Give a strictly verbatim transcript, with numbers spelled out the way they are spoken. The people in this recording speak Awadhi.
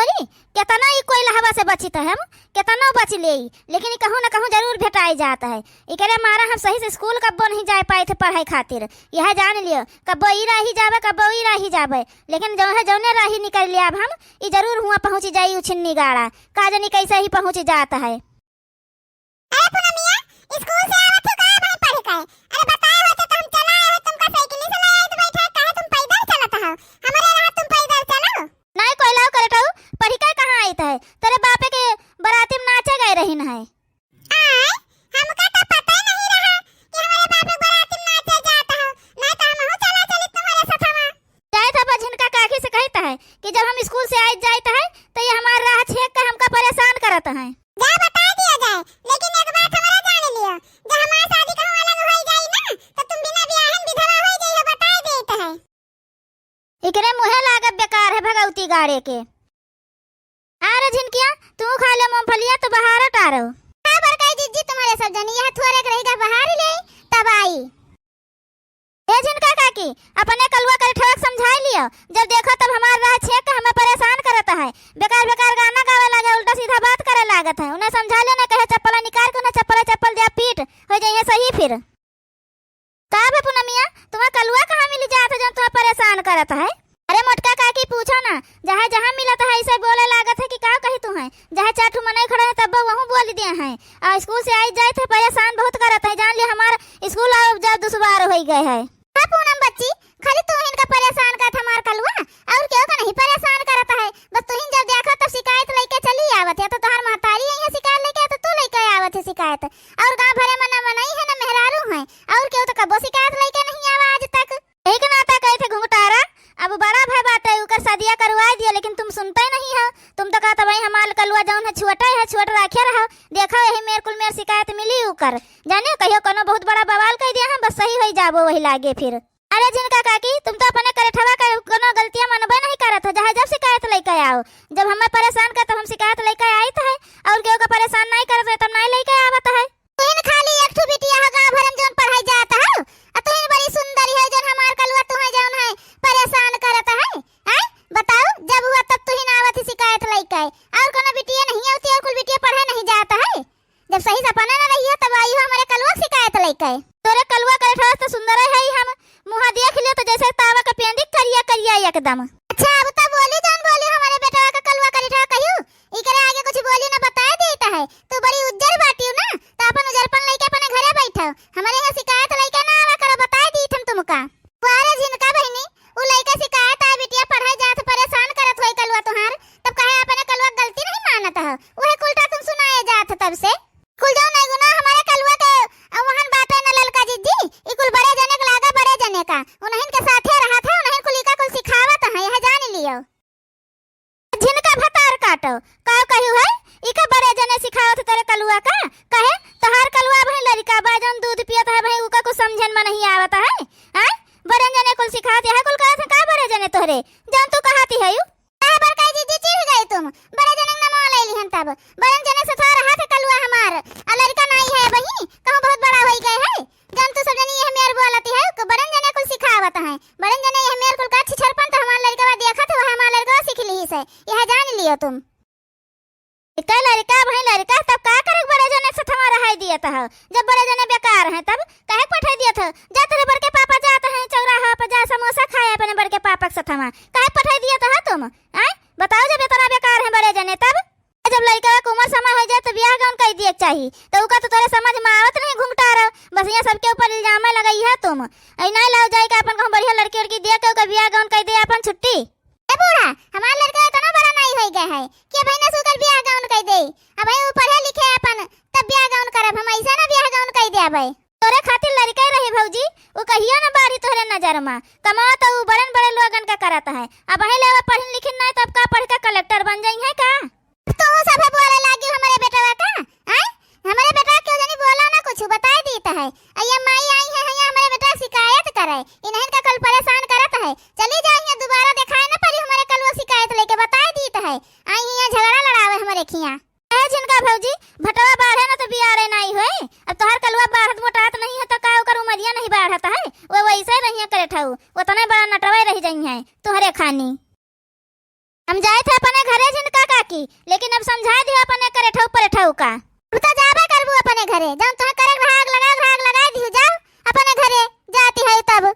अरे, केतना ई कोइलहवा से बचित है हम, केतनो बचि लेई, लेकिन ई कहूँ न कहूँ जरूर भेटाइ जात है। इकरे मारा हम सही से स्कूल कब्बो नहीं जाइ पाइत है पढ़ाई खातिर। यह जान लियो, कब्बो ई राही जाबे, कब्बो ई राही जाबे, लेकिन जौन है जौने राही निकरि लेब हम, ई जरूर हुआँ पहुँचि जाई उछिन्नी गाड़ा। का जनी कइसे ही पहुँचि जात है। अरे पूनमिया, स्कूल से आवत हो का भाई पढ़ के? अरे बताए होते तो हम चला आए हो, तुमका साइकिल से ले आए तो बैठा, काहे तुम पैदल चलत हो? हमरे रहा तुम पैदल चलो। नहीं कोइलहवा करेटऊ, पढ़ के कहाँ आइत है? तेरे बापे के बराती में नाचे गए रहिन है। आय, हमका तो पता ही नहीं रहा कि हमरे बापे के बराती में नाचे जात हो, नहीं तो हमहू चला चलित तुम्हारे सथवा। जाइत है बा झिनका काकी से कहित है कि जब हम स्कूल से आइत जाइत है तो ये हमार राह छेक के हमका परेशान करत है। जा बताइ दिया जाए, लेकिन एक बात हमरा जान लियो, जब हमार शादी कहूँ अलग होइ जाई ना, तो तुम बिना बियाहन विधवा होइ जाई हो, बताइ देत है। एकरे मुँहे लागब बेकार है भगौती गाड़े के। अरे झिनकिया, तू खा ले मूंगफलिया, तो बहारो टारो। का बड़काई जिज्जी, तुम्हारे सब जनी यहाँ थोरे के रहिगा, बहार ले, तब आई। ए झिनका काकी, अपने कलुआ करेठवा के समझाइ लियो। जब देखो तब हमार राह छेक के हमें परेशान करत है। बेकार बेकार गाना गावे लागे, उल्टा सीधा बात करे लागत है। उन्हें समझाइ लियो, ना कहे चप्पला निकाल के उन्हें चप्पला चप्पल द्या पीट होइ जाइए सही फिर। का बे पूनमिया, तुम्हार कलुआ कहाँ मिलि जात है जौन तुम्हें परेशान करत है? अरे मोटका काकी पूछो ना, जहाँ जहाँ मिलत है ऐसे बोले लागत है कि का कही तुम्हें। जहाँ चार ठो मनई खड़े हैं तब वहूँ बोलि दिया है। अउर स्कूल से आइत जाइत है परेशान बहुत करत है, जान लियो हमार स्कूल अउर जब दुश्वार होइ गए है। हाँ पूनम बच्ची, खाली तू हिनका परेशान करत हमार कलुआ, अउर केहू का नहीं परेशान करत है। बस तू हिन जब देखो तब शिकायत लइके चली आवत है, तो तोहार महतारी आई है शिकायत लइके, तो तू लइके आवत है शिकायत। अउर गाँव भरे में ना मनई है ना मेहरारू है, अउर केहू तो कबो शिकायत लइके नहीं आवा आज तक। यही के नाता कही थे घुंघटारा, अब बड़ा भाई बाटे, उकर शादिया करवाइ दिया, लेकिन तुम सुनते नहीं हो। तुम तो कहत भाई हमार कलुआ जौन है छोटे है, छोट राखे रहो। देखो यही मेर कुल मेर शिकायत मिली उकर, जाने कहियो कोनो बहुत बड़ा बवाल कहि दिया है, बस सही होइ जाबो वही लागे फिर। अरे झिनका काकी, तुम तो अपने करेठवा के कोनो गलतियाँ मनबे नहीं करत हो, जहाँ जब शिकायत लइके आओ। जब हमें परेशान कर तब हम शिकायत लइके आइत है, अउर केहू का परेशान नहीं करत है तब नहीं लइके आवत है। तुहिन खाली एक ठो बिटिया हो गाँव भर में जौन पढ़ाई जात हो, आ तुहिन बड़ी सुंदरी हो जौन हमार कलुआ तुहे जौन है परेशान करत है। आय, बताओ, जब हुआ तब तुहिन आवत ही शिकायत लइके, अउर कोनो बिटिया नहीं होती अउर कुल बिटिया पढ़े नहीं जात है। जब सही सपना न रही है तब आई हो हमरे कलुआ के शिकायत लइके। तोरे कलुआ करेठवा से तो सुंदर है ही हम, मुँहा देख लियो तो जैसे तावा के पेंदी करिया करिया एकदम। अच्छा, अब तो बोली जौन बोली हमरे बेटवा के कलुआ करेठवा कहियो, इकरे आगे कुछ बोली ना बताइ देत है। तू बड़ी उज्जर बाटियो ना, तो अपन उजरपन लइके अपने घरे बैठो, हमरे यहाँ शिकायत लइके ना आवा करो, बताइ दीत हम तुमका। वारे झिनका बहिनी, उ लइका शिकायत आए बिटिया पढ़ाई जात परेशान करत होई कलुआ तुहार, तब काहे अपने कलुआ के गलती नहीं मानत हो? उहे कुल तो तुम सुनाए जात तब से। कुल जौन है गुना हमरे कलुआ के, अ, वहन बाटे न ललका जिज्जी, ई कुल बड़े जने के लागा बड़े जने का, उन्हन के साथे रहत है, उन्हन कुल इका कुल सिखावत है, यह जान लियो। झिनका भतार काटो, का कहियो है? इका बड़े जने सिखावत तोरे कलुआ का? कहे, तोहार कलुआ भाई लड़का बा, जौन दूध पियत है भाई, उका कुछ समझन में नहीं आवत है। हैं? बड़े जने कुल सिखावत है, कुल कहत है का बड़े जने तोहरे? जौन तू कहती है यू? काहे बड़काई जिज्जी चिढ़ गई तुम? बड़े जने के नाम ले लिहन तब। बड़े जने से थोड़ा हाथ कलुआ हमार, आ लड़का नहीं है वही, कहूँ बहुत बड़ा होई गए है। जौन तू सब जनी यह मेर बोलती है, कि बड़न जने कुल सिखावत हैं। बड़न जने यह मेर कुल का छिछरपन तो हमार लड़कवा देखत है, वह हमार लड़कवा सीख लिहिस है। यह जान लियो तुम। इका लड़का भाई लड़का, तब का करे बड़े जने से थमा रहाई दिया था? जब बड़े जने बेकार हैं, तब काहे पठाई दिया था? जा तेरे बड़के पापा जाते हैं चौराहा पर, जा समोसा खाए अपने बड़के पापा के साथ हमा। काहे पठाई दिया था तुम? आय? बताओ, जब इतना बेकार हैं बड़े जने तब? जब लड़का के उम्र समय हो जाए तो ब्याह गौन कर दिए के चाही। तो उका तो तोरे समझ में आवत नहीं घुंघटार। बस यहाँ सबके ऊपर इल्जाम लगाई है तुम। ऐ नहीं लाओ जाए के अपन कहूँ बढ़िया लड़की उड़की दे के ओकर ब्याह गौन कर दे अपन छुट्टी। ए बूढ़ा, हमार लड़का इतना बड़ा नहीं हो गया है कि अब ना सुकर ब्याह गौन कर दे। अब वो पढ़े लिखे अपन तब ब्याह गौन करब, हम ऐसे ना ब्याह गौन कर दे अब। तोरे खातिर लड़का ही रही भौजी, वो कहियो ना बारी तोहरे नजर में। कमाओ तो वो बड़न बड़े लोगन का करत है। अब ही ले वो पढ़िन लिखिन नहीं तब का पढ़ के कलेक्टर बन जाई है का? तू सब बोले लागी हमरे बेटवा का? आय? हमरे बेटवा क्यों जनी बोला ना कुछ, बताए दीत है। अइया माई आई है, यहाँ हमरे बेटवा शिकायत करे। इन्हन का कल परेशान करत है। चली जाए यहाँ दोबारा दिखाए ना पड़ी हमरे कलुआ शिकायत लेके, बताए दीत है। आई यहाँ झगड़ा लड़ावे हमरे खिया। ए झिनका भौजी, भटवा बाढ़े ना तो बियारे नाई होए। अब तोहर कलुआ बाढ़त मोटात नहीं है तो का ओकर उमरिया नहीं बाढ़त है? वो वैसे रहिए करे ठाऊ, उतने बड़ा नटवे रह जाई है तोहरे खानी। हम जाइत है अपने घरे झिनका काकी, लेकिन अब समझाइ दियो अपने करेठऊ परेठऊ का। तू तो जाबे करबू अपने घरे, जौन तोहे करे के भाग लगाए, भाग लगाए दिहू, जाओ अपने घरे, जाती है तब।